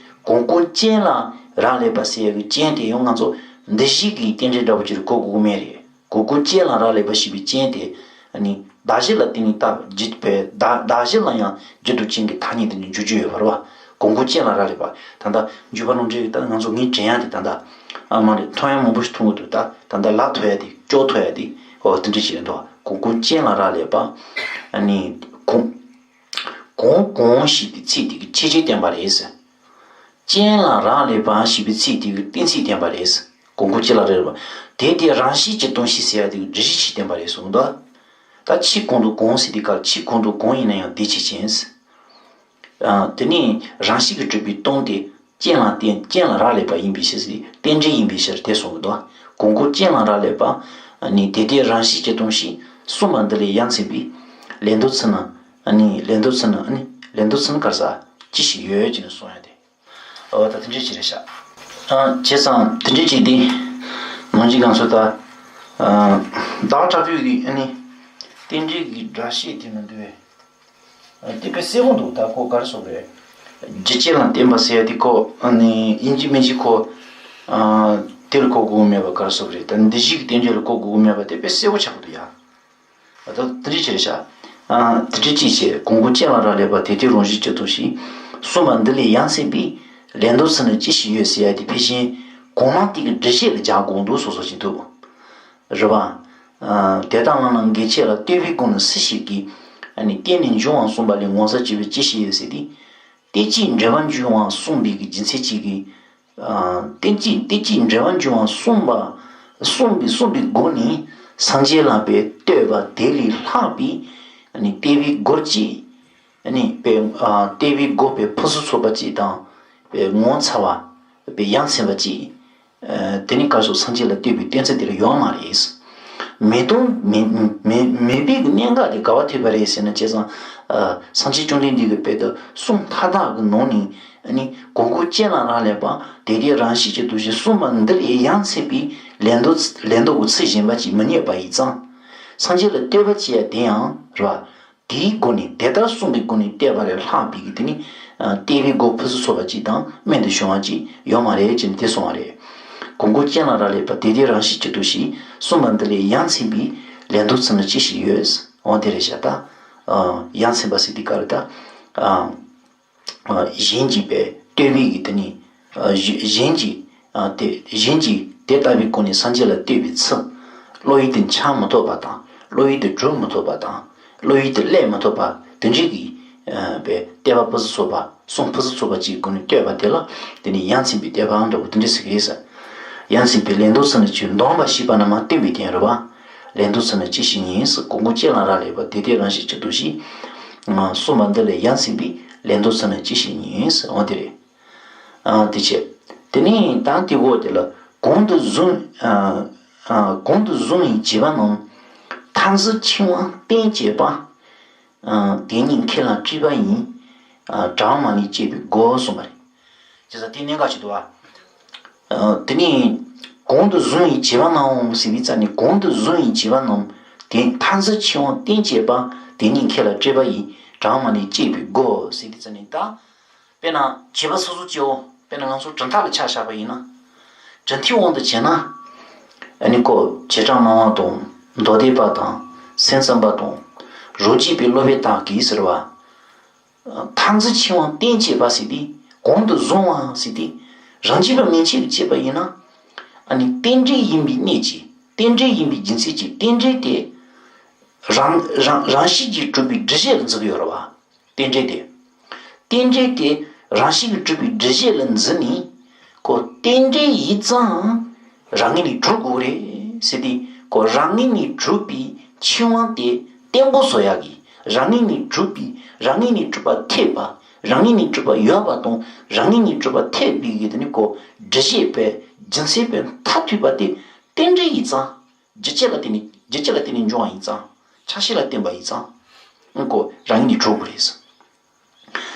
གང་ཀུན་རྐྱེན་ལ་རག་ལས་པ་ཟེར་ཡག་གི་རྐྱེན་དེ་ཡང་ང་ཚོ་འདུ་བྱེད་ཀྱི་རྟེན་འབྲེལ་འདྲ་པོ་ཅིག་ལ་གོ་དགོས་ཀྱི་མེད་རེད། གང་ཀུན་རྐྱེན་ལ་རག་ལས་པ་ཞེས་པའི་རྐྱེན་དེ། ཨ་ནི་གདགས་གཞི་ལ་བརྟེན་ནས་བཏགས་རྒྱུ་པའི་གདགས་གདགས་གཞི་ལ་ཡང་རྒྱུ་དང་རྐྱེན་གྱི་ཐ་སྙད་དེ་ནི་འཇོག་རྒྱུ་ཡོད་པ་རེད་པ། གང་ཀུན་རྐྱེན་ལ་རག་ལས་པ། ད་ལྟ་འཇུག་པ་རང་འགྲེལ་གྱི་ད་ང་ཚོ་ངས་དྲན་ཡག་དེ་ད་ལྟ། ཨ་མ་རེད། མཐོང་ཡག་མང་པོ་ཞིག་མཐོང་གི་འདུག་ད་ད་ལྟ་ལབ་ཐུབ་ཡག་དེ། ལྕོགས་ཐུབ་ཡག་དེ། ཨོ། དེ་འདྲ་ཞིག་རེད་འདུག་གང་ཀུན་རྐྱེན་ལ་རག་ལས་པ། ཨ་ནི་གང་གང་གང་ཞེས་པའི་ཚིག་དེ་གི་ཁྱད་ཆོས་བསྟན་པ་རེད། རྐྱེན་ལ་རག་ལས་པ་ཞེས་པའི་ཚིག་དེ་གི་གཏན་ཚིགས་བསྟན་པ་རེད། གང་ཀུན་རྐྱེན་ལ་རག་ལས་པ། དེ་དེའི་རང་བཞིན་གྱིས་སྟོང་ཞིང་ཟེར་ཡག་དེ་གི་སྒྲུབ་བྱེད་ཅིག་བསྟན་པ་རེད་གསུངས་འདུག་ད་ཕྱི་གང་དང་གང་ཟེར་དུས་སྐབས་ཕྱི་གང་དང་གང་ཡིན་ན་ཡང་དེ་ཆོས་ཅན། ཨ། དེ་ནི་རང་བཞིན་གྱིས་གྲུབ་པའི་སྟོང་སྟེ། རྐྱེན་ལ་བརྟེན། རྐྱེན་ལ་རག་ལས་པ་ཡིན་པའི་ཕྱིར་ཟེར། རྟེན་འབྲེལ་ཡིན་པའི་ཕྱིར་དེ་གསུངས་ཀྱི་འདུག་གང་ཀུན་རྐྱེན་ལ་རག་ལས་པ། ཨ་ནི་དེ་དེའི་རང་བཞིན་གྱིས་སྟོང་ཞིང་གསུངས་པ་འདི་ལས་ཡ་མཚན་པའི། ལན་དུ་ཚུལ་ནི། ཨ་ནི་ལན་དུ་ཚུལ་ནི། ཨ་ནི་ལན་དུ་ཚུལ་ནི་ག་རེ་ཟེར། ཅི་ཞིག་ཡོད་ཅེས་ནས་གསུང་ཡག་དེ། འོ། ད་དེ་འདྲ་ཅིག་རེད་ཤག་ཨ། བྱས་ཙང་དེ་འདྲ་ཅིག་དེ། ནང་བཞིན་ང་ཚོ་ད། ཨ། ཟླ་བ་གྲགས་པའི་གི་ཨ་ནི་རྟེན་འབྲེལ་གྱི་སྒྲ་བཤད་དེ་མི་འདུག་པས། ཨ། དེ་དཔེ་གསལ་པོ་འདུག་ད་ཁོ་ག་རེ་ཟེར་དགོས་རེད། རྒྱུ་རྐྱེན་ལ་བརྟེན་པ་ཟེར་ཡག་དེ་ཁོ། ཨ་ནི་ཡིན་གཅིག་མིན་གཅིག་ཁོ། ཨ། དེ་ལ་གོ་དགོས་མེད་པ་ག་རེ་ཟེར་དགོས་རེད། ད་འདུ་བྱེད་ཀྱི་རྟེན་འབྲེལ་ལ་གོ་དགོས་མེད་པ་དེ་དཔེ་གསལ་པོ་ཆགས་ཀྱི་འདུག་ཡ། ད་དེ་འདྲ་ཅིག་རེད་ཤག་ཨ། དེ་འདྲ་ཅིག་བྱས། གང་ཀུན་རྐྱེན་ལ་རག་ལས་པ་དེ་དེའི་རང་བཞིན་གྱིས་སྟོང་ཞིང་གསུངས་པ་འདི་ལས་ཡ་མཚན་པའི། ལན་དུ་ཚུལ་ནི་ཅི་ཞིག་ཡོད་ཟེར་ཡག་དེ་ཕལ་ཆེར་གོང་མ་དེ་གི་སྒྲུབ་བྱེད་ལ་སྦྱར་དགོས་འདུག་བཟོ་བཟོ་ཅིག་འདུག་རེད་པ། ཨ། དེ་དག་ལ་ནི་འགལ་ཆེས་ལ། ལྟོས་པའི་སྒོ་ནས་སུ་ཞིག་གིས། ཨ་ནི་བརྟེན་ནས་འབྱུང་བ་གསུངས་པ་ལས་ངོ་མཚར་ཆེ་བའི་ཅི་ཞིག་ཡོད་ཟེར་ཏེ། རྟེན་ཅིང་འབྲེལ་བར་འབྱུང་བ་གསུངས་པའི་གི་རྒྱུ་མཚན་གཅིག་གིས། ཨ། རྟེན་ཅིང་རྟེན་ཅིང་འབྲེལ་བར་འབྱུང་བ་གསུངས་པ། གསུངས་པའི་གསུངས་པའི་སྒོ་ནས་སངས་རྒྱས་ལ་པའི་བསྟོད་པ་དེ་ལས་ལྷག་པའི། ཨ་ནི་བསྟོད་པའི་སྒོར་གྱི། ཨ་ནི་པའི། ཨ། བསྟོད་པའི་སྒོ་པའི་ཕུན་སུམ་ཚོགས་པ་གཅིག་དང་། པའི་ངོ་མཚར་བ། པའི་ཡ་མཚན་པ་གཅིག་ཨ། དེ་ནི་ག་རེ་ཟེར། སངས་རྒྱས་ལ་བསྟོད་པའི་གཏན་ཚིགས་དེ་ལ་ཡོད་མ་རེད། མེད་དོ་མེད་མེད་མེད་པའི་གནད་འགག་དེ་ག་བ་ཐུག་པ་རེད་ཟེར་ན། བྱས་ཙང་། ཨ། སངས་རྒྱས་བཅོམ་ལྡན་འདས་ཀྱིས་དཔེ་དེ་གསུང་མཐའ་དག་གི་ནང་ནས། ཨ་ནི་གོ་འགོ་ཅན་ལ་རག་ལས་པ། དེ་དེ་རང་བཞིན་གྱི་འདུ་ཤེས་གསུངས་པ་འདི་ལས་ཡ་མཚན་པའི་ལན་ལྡོག་ལན་ལྡོག་གི་ཚིག་གཞན་པ་ཅིག་མི་རྙེད་པ་ཡིན་ཙང་། སངས་རྒྱས་ལ་བསྟོད་པ་བྱེད་ཡ་དེ་ཡང་རེད་པ། དེའི་སྒོ་ནས། དེ་ལྟར་གསུངས་པའི་སྒོ་ནས་བསྟོད་པ་ལས་ལྷག་པའི་གི་དེ་ནི། ཨ། བསྟོད་པའི་སྒོ་ཕུན་སུམ་ཚོགས་པ་ཅིག་དང་སྨད་དུ་བྱུང་བ་ཅིག་ཡོད་མ་རེད་ཅེས་ནི་དེ་གསུངས་པ་རེད། གོ་འགོ་ཅན་ལ་རག་ལས་པ། དེ་དེ་རང་བཞིན་གྱི་འདུ་ཤེས་གསུངས་པ་འདི་ལས་ཡ་མཚན་པའི་ལན་ལྡོག་ཚིག་ནི་ཅི་ཞིག་ཡོད། འོ་དེ་རེད་བཞག་ད། ཨ། ཡ་མཚན་པ་ཟེར་དུས་སྐབས་རེད་ད། ཨ། ཨ། གཞན་གྱིས་པའི་བསྟོད་པའི་གི་དེ་ནི། ཨ། གཞན་གཞན་གྱིས། ཨ། དེ་གཞན་གྱིས་དེ་ལྟ་བུའི་སྒོ་ནས་སངས་རྒྱས་ལ་བསྟོད་པའི་ཚིག། བློ་ཡུལ་དུ་འཆར་མི་ཐུབ་པ་དང་། བློ་ཡུལ་དུ་གྲུབ་མི་ཐུབ་པ་དང་། བློ་ཡུལ་དུ་སླེབས་མི་ཐུབ་པ་དེ་འདྲའི་གི། ཨ། པའི་བསྟོད་པ་ཕུན་སུམ་ཚོགས་པ། གསུང་ཕུན་སུམ་ཚོགས་པ་ཅིག་སྒོ་ནས་བསྟོད་པ་དེ་ལ་དེ་ནི་ཡ་མཚན་པའི་བསྟོད་པའམ་འདྲ་བོ་དེ་འདྲ་ཟེར་གི་རེད་ཟེར། ཡ་མཚན་པའི་ལན་ལྡོག་ཚིག་ནི་ཆོས་འདོམས་པ་ཞེས་པ་ན་མ་བསྟན་པའི་དོན་རེད་པ། ལན་ལྡོག་ཚིག་ནི་ཅི་ཞིག་ཡིན་ཟེར། གོ་འགོ་ཅན་ལ་རག་ལས་པ། དེ་དེ་རང་བཞིན་གྱི་འདུ་ཤེས་གསུངས་པ་འདི་ལས་ཡ་མཚན་པའི་ལན་ལྡོག་ཚིག་ནི་ཅི་ཞིག་ཡིན་ཟེར། འོ་དེ་རེད། ཨ། དེ་བྱས། དེ་ནས་ད་དེ་འོག་དེ་ལ། གོང་དུ་བཟུང་། ཨ། ཨ། གོང་དུ་བཟུང་བའི་བྱིས་པ་རྣམས་མཐར་འཛིན་འཆིང་བ་བསྟེན་བྱེད་པ། ཨ། དེ་ཉིད་མཁས་ལ་སྤྲུལ་པ་ཡིན། ཨ། དྲང་མ་ལས་སྐྱེས་པའི་སྒོ་གསུངས་པ་རེད། བྱས་ཙང་དེ་གནད་འགག་ཅིག་འདུག་པ། ཨ། དེ་ནས་གོང་དུ་བཟུང་བའི་བྱིས་པ་རྣམས་ཟེར་བའི་རྩ་ནས། གོང་དུ་བཟུང་བའི་བྱིས་པ་རྣམས་དེ་མཐར་འཛིན་འཆིང་བ་བསྟེན་བྱེད་པ། དེ་ཉིད་མཁས་ལ་སྤྲུལ་པ་ཡིན། དྲང་མ་ལས་སྐྱེས་པའི་སྒོ་ཟེར་བའི་རྩ་ནས་ད། དཔེར་ན་བྱིས་པ་སོ་སོ་སྐྱེ་བོ། དཔེར་ན་ང་ཚོ་གྲུབ་མཐའ་ལ་ཆ་བཞག་པ་ཡིན་ན། གྲུབ་མཐའི་དབང་དུ་བྱས་ན། ཨ་ནི་ཁོ་བྱེ་བྲག་སྨྲ་བ་དང་། མདོ་སྡེ་པ་དང་། སེམས་ཙམ་པ་དང་། རོ་གཅིག་པའི་སློབ་དཔོན་དག་གིས་ཟེར་བ། མཐར་འཛིན་འཆིང་བ་བསྟེན་བྱེད་པ་ཟེར་དུས། གོང་དུ་བཟུང་བ་ཟེར་དུས། རང་རྒྱུད་པ་མན་ཆད་ཀྱིས་བྱས་པ་ཡིན་ན། ཨ་ནི་རྟེན་འབྲེལ་ཡིན་པའི་གནད་ཀྱིས། རྟེན་འབྲེལ་ཡིན་པའི་རྒྱུ་མཚན་གྱིས་རྟེན་འབྲེལ་དེ། རང་རང་རང་བཞིན་གྱིས་གྲུབ་པའི་སྒྲུབ་བྱེད་ལ་འཛིན་གྱི་ཡོད་རེད་པ། རྟེན་འབྲེལ་དེ། རྟེན་འབྲེལ་དེ་རང་བཞིན་གྱིས་གྲུབ་པའི་སྒྲུབ་བྱེད་ལ་འཛིན་ནས། ཁོ་རྟེན་འབྲེལ་ཡིན་ཙང་རང་ངོས་ནས་གྲུབ་དགོས་རེད་ཟེར་ཏེ། ཁོ་རང་ངོས་ནས་གྲུབ་པའི་འཆིང་བ་དེ་བརྟན་པོ་བཟོ་ཡག་གི། རང་ངོས་ནས་གྲུབ་པའི། རང་ངོས་ནས་གྲུབ་པ་ཐེབས་པ། རང་ངོས་ནས་གྲུབ་པ་ཡོད་པ་དང་། རང་ངོས་ནས་གྲུབ་པ་ཐེབས་པའི་གི་དེ་ནི་ཁོ་སྒྲུབ་བྱེད་པའི་རྒྱུ་མཚན་པའི་མཐར་ཐུག་པ་དེ་རྟེན་འབྲེལ་ཡིན་ཙང་། རྒྱུ་རྐྱེན་ལ་བརྟེན་ནས། རྒྱུ་རྐྱེན་ལ་བརྟེན་ནས་འབྱུང་བ་ཡིན་ཙང་། ཆགས་ཞེན་ལ་བརྟེན་པ་ཡིན་ཙང་། ཁོ་རང་ཉིད་ནས་གྲུབ་དགོས་རེད།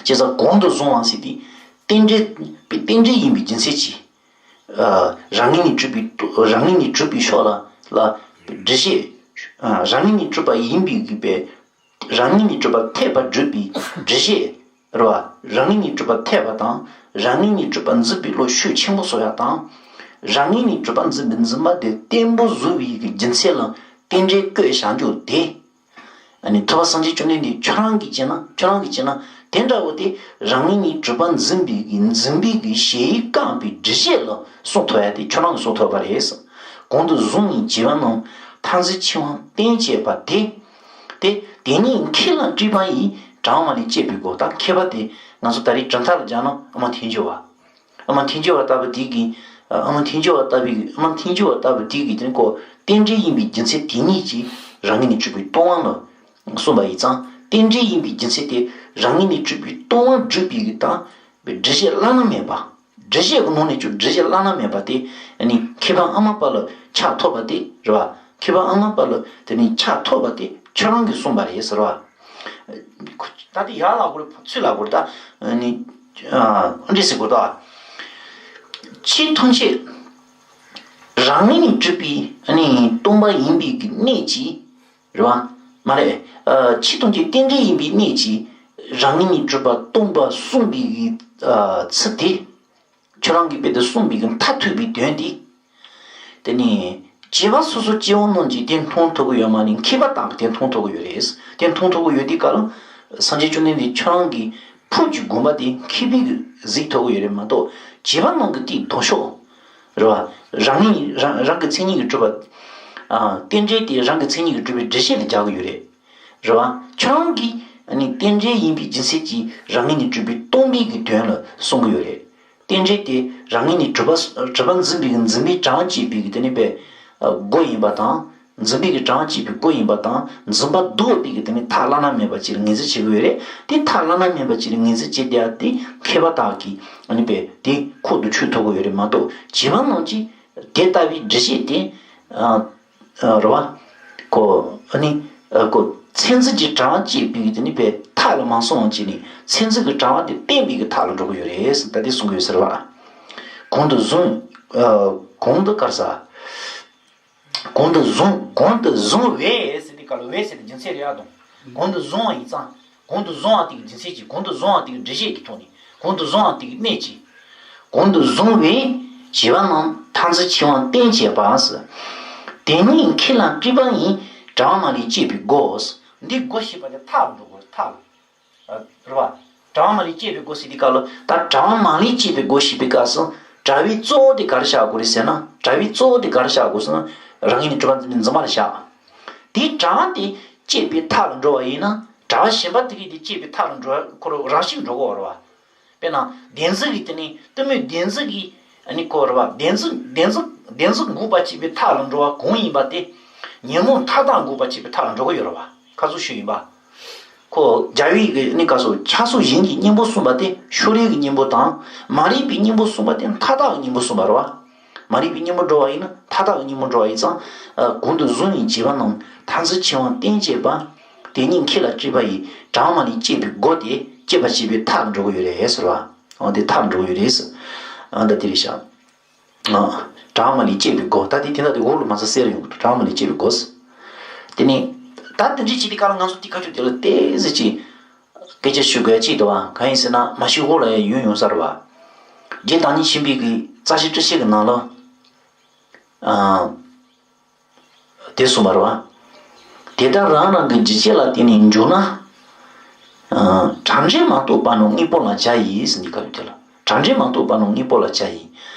བྱས་ཙང་གོང་དུ་བཟུང་བ་ཟེར་དུས། རྟེན་འབྲེལ། རྟེན་འབྲེལ་ཡིན་པའི་རྒྱུ་མཚན་གྱིས། ཨ། རང་ངོས་ནས་གྲུབ་པའི། རང་ངོས་ནས་གྲུབ་པའི་ཕྱོགས་ལ། ལ། སྒྲུབ་བྱེད། ཨ། རང་ངོས་ནས་གྲུབ་པ་ཡིན་པའི་གི་པའི། རང་ངོས་ནས་གྲུབ་པ་ཐེབས་པ་སྒྲུབ་པའི་སྒྲུབ་བྱེད། རེད་པ། རང་ངོས་ནས་གྲུབ་པ་ཐེབས་པ་དང་། རང་ངོས་ནས་གྲུབ་པ་འཛིན་པའི་བློ་ཤུགས་ཆེན་པོ་བཟོ་ཡག་དང་། རང་ངོས་ནས་གྲུབ་པ་འཛིན་པའི་འཛིན་པ་དེ་བརྟན་པོ་བཟོ་བའི་གི་རྒྱུ་མཚན་ལ་རྟེན་འབྲེལ་བཀོད་བཞག་རྒྱུ་དེ། ཨ་ནི་ཐུབ་པ་སངས་རྒྱས་བཅོམ་ལྡན་འདས་ཁྱོད་རང་གིས་བྱས་ན། ཁྱོད་རང་གིས་བྱས་ན་དེ་འདྲ་བོ་དེ་རང་ངོས་ནས་གྲུབ་པ་འཛིན་པའི་གི་འཛིན་པའི་གི་གཞལ་ཡས་བསྐངས་པའི་སྒྲུབ་བྱེད་ལ་གསུངས་ཐུབ་ཡག་དེ་ཁྱོད་རང་གིས་གསུངས་ཐུབ་པ་རེད། གོང་དུ་བཟུང་བའི་བྱིས་པ་རྣམས་མཐར་འཛིན་འཆིང་བ་བསྟེན་བྱེད་པ་དེ། དེ། དེ་ཉིད་མཁས་ལ་སྤྲུལ་པ་ཡིས། དྲང་མ་ལས་སྐྱེས་པའི་སྒོ། ད་མཁས་པ་དེ་ང་ཚོ་ད་རེས་གྲུབ་མཐའ་ལ་སྦྱར་ན་ཨ་མ་ཐལ་འགྱུར་བ། ཨ་མ་ཐལ་འགྱུར་བ་ལྟ་བུ་དེ་གིས། ཨ་མ་ཐལ་འགྱུར་བ་ལྟ་བུའི། ཨ་མ་ཐལ་འགྱུར་བ་ལྟ་བུ་དེ་གིས་དེ་ནི་ཁོ་རྟེན་འབྲེལ་ཡིན་པའི་རྒྱུ་མཚན་དེ་ཉིད་ཀྱིས་རང་ངོས་ནས་གྲུབ་པའི་སྟོང་པ་ལ་གསུངས་པ་ཡིན་ཙང་། རྟེན་འབྲེལ་ཡིན་པའི་རྒྱུ་མཚན་དེ་རང་ངོས་ནས་གྲུབ་པའི་སྟོང་པ་སྒྲུབ་པའི་གི་ད། སྒྲུབ་བྱེད་བླ་ན་མེད་པ། སྒྲུབ་བྱེད་ཀྱི་ནང་ནས་ཀྱང་སྒྲུབ་བྱེད་བླ་ན་མེད་པ་དེ་ནི་མཁས་པ་ཨ་མ་པ་ལ་ཆགས་ཐུབ་པ་དེ་རེད་པ། མཁས་པ་ཨ་མ་པ་ལ་དེ་ནི་ཆགས་ཐུབ་པ་དེ་ཁྱོད་རང་གིས་གསུངས་པ་རེད་ཟེར་བ། ད་དེ་ཡར་ལབ་དགོས་རེད། ཚུར་ལབ་དགོས་རེད། ད་ནི་འདི་ཟེར་དགོས་ད། ཆོས་ཐམས་ཅད་རང་ངོས་ནས་གྲུབ་པའི་ནི་སྟོང་པ་ཡིན་པའི་གི་གནད་ཀྱིས། རེད་པ། མ་རེད། ཨ། ཆོས་ཐམས་ཅད་རྟེན་འབྲེལ་ཡིན་པའི་གནད་ཀྱིས་རང་ངོས་ནས་གྲུབ་པ་སྟོང་པ་གསུངས་པའི་གི། ཨ། ཚུལ་དེ། ཁྱོད་རང་གིས་དཔེ་དེ་གསུངས་པའི་གི་མཐར་ཐུག་པའི་དོན་དེ། དེ་ནི་བྱིས་པ་སོ་སོ་སྐྱེ་བོ་རྣམས་ཀྱིས་དེ་མཐོང་ཐུབ་ཀྱི་ཡོད་མ་ནི། མཁས་པ་དག་གིས་དེ་མཐོང་ཐུབ་ཀྱི་ཡོད་རེད། དེ་མཐོང་ཐུབ་ཀྱི་ཡོད་དུས་སྐབས་ལ། སངས་རྒྱས་བཅོམ་ལྡན་འདས་ཁྱོད་རང་གི་ཕུགས་ཀྱི་དགོངས་པ་དེ་མཁས་པས་གཟིགས་ཐུབ་ཀྱི་ཡོད་རེད་མ་གཏོགས། བྱིས་པ་རྣམས་ཀྱིས་དེའི་ལྡོག་ཕྱོགས། རེད་པ། རང་ཉིད་རང་རང་གི་མཚན་ཉིད་ཀྱིས་གྲུབ་པ། ཨ། རྟེན་འབྲེལ་དེ་རང་གི་མཚན་ཉིད་ཀྱིས་གྲུབ་པའི་སྒྲུབ་བྱེད་ལ་སྦྱར་གྱི་ཡོད་རེད། རེད་པ། ཁྱོད་རང་གིས་ནི་རྟེན་འབྲེལ་ཡིན་པའི་རྒྱུ་མཚན་གྱིས་རང་ངོས་ནས་གྲུབ་པའི་སྟོང་པའི་གི་དོན་ལ་གསུང་གི་ཡོད་རེད། རྟེན་འབྲེལ་དེ་རང་ངོས་ནས་གྲུབ་པ་གྲུབ་པ་འཛིན་པའི་གི་འཛིན་པའི་གྲངས་གཅིག་པའི་གི་དེ་ནི་པའི་སྒོ་ཡིན་པ་དང་། འཛིན་པའི་གི་གྲངས་གཅིག་པའི་སྒོ་ཡིན་པ་དང་། འཛིན་པ་ལྡོག་པའི་གི་དེ་ནི་མཐའ་བླ་ན་མེད་པ་ཅིག་ལ་ངོས་འཛིན་བྱེད་ཀྱི་ཡོད་རེད། དེ་མཐའ་བླ་ན་མེད་པ་ཅིག་ལ་ངོས་འཛིན་བྱེད་བསྡད་ཡ་དེ་མཁས་པ་དག་གིས་ནི་པའི་དེ་ཁོག་ཏུ་ཆུད་ཐུབ་ཀྱི་ཡོད་རེད་མ་གཏོགས། བྱིས་པ་རྣམས་ཀྱིས་དེ་ལྟ་བུའི་སྒྲུབ་བྱེད་དེ། ཨ། ཨ། རེད་པ། ཀོ་ཨ་ནི་ཨ་ཀོ་མཚན་འཛིན་གྱི་གྲངས་བཅད་པའི་གི་དེ་ནི་པའི་མཐའ་ལ་མ་སོང་བ་བྱས་ནས་མཚན་འཛིན་གྱི་གྲངས་དེ་བསྟན་པའི་གི་མཐའ་ལ་འགྲོ་གི་ཡོད་རེད་ཟེར་ད་དེ་གསུང་གི་ཡོད་ཟེར་བ། གོང་དུ་བཟུང་ཨ་གོང་དུ་དཀར་ས། གོང་དུ་བཟུང་གོང་དུ་བཟུང་བས་ཟེར་དེ་ག་ལ་བས་ཟེར་དེ་རྒྱུ་མཚན་རེད་ཨ་དང་། གོང་དུ་བཟུང་བ་ཡིན་ཙང་། གོང་དུ་བཟུང་བ་དེ་གི་རྒྱུ་མཚན་གྱིས་གོང་དུ་བཟུང་བ་དེ་གི་འགྲེལ་བཤད་ཀྱི་ཐོག་ནས་གོང་དུ་བཟུང་བ་དེ་གི་གནད་ཀྱིས། གོང་དུ་བཟུང་བས་བྱིས་པ་རྣམས་མཐར་འཛིན་ཆེ་བ་བསྟན་བྱས་པ་ཟེར། དེ་ཉིད་ཁྱེད་ལ་སྤྲད་པ་ཡིན། གྲངས་མ་ལས་བཅད་པའི་སྒོ་ཟེར། འདི་སྒོ་ཞེས་པ་དེ་མཐའ་ལ་འགྲོ་དགོས་མཐའ་ལ། རེད་བ། གྲངས་མ་ལས་བཅད་པའི་སྒོ་ཟེར་དུས་སྐབས་ལ་ད་གྲངས་མ་ལས་བཅད་པའི་སྒོ་ཞེས་པའི་སྐབས་སུ་དྲ་བའི་གཙོ་བོ་དེ་ག་རེ་བཞག་དགོས་རེད་ཟེར་ན། དྲ་བའི་གཙོ་བོ་དེ་ག་རེ་བཞག་དགོས་ཟེར་ན་རང་ངོས་ནས་གྲུབ་པ་འཛིན་པའི་འཛིན་པ་ལ་བཞག་དེ་གྲངས་དེ་བཅད་པའི་མཐའ་ལ་འགྲོ་བ་ཡིན་ན་དྲ་བ་གཞན་པ་དེ་གས་དེ་བཅད་པའི་མཐའ་ལ་འགྲོ་བ་ཁོ་རང་རང་བཞིན་འགྲོ་གི་ཡོད་རེད་བ། དཔེར་ན་བདེན་འཛིན་གྱི་དེ་ནི་གཏི་མུག་བདེན་འཛིན་གྱི་ཨ་ནི་ཁོ་རེད་བ། བདེན་འཛིན་བདེན་འཛིན་བདེན་འཛིན་འགོག་པ་བྱེད་པའི་མཐའ་ལ་འགྲོ་བ་གང་ཡིན་པ་དེ་ཉོན་མོངས་མཐའ་དག་འགོག་པ་བྱེད་པའི་མཐའ་ལ་འགྲོ་གི་ཡོད་རེད་བ། ཁ་སོ་ཞུས་ཡིན་པ། ཁོ་རྒྱལ་བའི་གི་ནི་ག་སོ་ཆགས་སོགས་གཞན་གྱི་གཉེན་པོ་གསུངས་པ་དེ་ཕྱོགས་རིས་ཀྱི་གཉེན་པོ་དང་མ་རིག་པའི་གཉེན་པོ་གསུངས་པ་དེ་མཐའ་དག་གི་གཉེན་པོ་གསུངས་པ་རེད་བ། མ་རིག་པའི་གཉེན་པོ་འགྲོ་བ་ཡིན་ན་མཐའ་དག་གི་གཉེན་པོ་འགྲོ་བ་ཡིན་ཙང་། གོང་དུ་བཟུང་བའི་བྱིས་པ་རྣམས་མཐར་འཛིན་ཆེ་བ་བསྟན་བྱས་པ། དེ་ཉིད་ཁྱེད་ལ་སྤྲད་པ་ཡིས་གྲངས་མ་ལས་བཅད་པའི་སྒོ་དེ་བཅད་པ་བྱས་པའི་མཐའ་འགྲོ་གི་ཡོད་རེད་ཟེར་བ། འོ་དེ་མཐའ་འགྲོ་གི་ཡོད་རེད་ཟེར། འོ་ད་དེ་རེད་ཤག་གྲངས་མ་ལས་བཅད་པའི་སྒོ་ད་དེ་དེ་འདྲ་དེ་འོག་ལ་མ་ཚད་གསལ་ཡོང་གི་འདུག་གྲངས་མ་ལས་བཅད་པའི་སྒོ་ཟེར། དེ་ནི་ད་དེ་འདྲའི་ཅིག་དེ་ག་ལ་ང་ཚོ་དེ་ཁ་ཆུ་དེ་ལ་ཏོག་ཙམ་ཅིག་སྐད་ཆ་ཞུ་དགོས་ཅིག་འདུག་བ། གང་ཡིན་ཟེར་ན་མ་ཞུ་གོང་ལ་ཡང་ཡོང་ཡོང་ས་རེད་བ། རྗེ་བདག་ཉིད་ཆེན་པོས་ཀྱི་རྩ་ཤེ་སྤྲུལ་ཤེས་ཀྱི་ནང་ལ། ཨ། དེ་གསུངས་པ་རེད་བ། དེ་ལྟར་རང་རང་གི་འཇིགས་བྱེད་ལ་བརྟེན་ནས་འབྱུང་ན། ཨ། གྲངས་འདྲེན་མ་གཏོགས་པ་ནི་དངོས་པོ་ལ་བྱ་ཡིས་ཟེར་འདི་ག་རེ་དེ་ལ། གྲངས་འདྲེན་མ་གཏོགས་པ་ནི་དངོས་པོ་ལ་བྱ་ཡིས།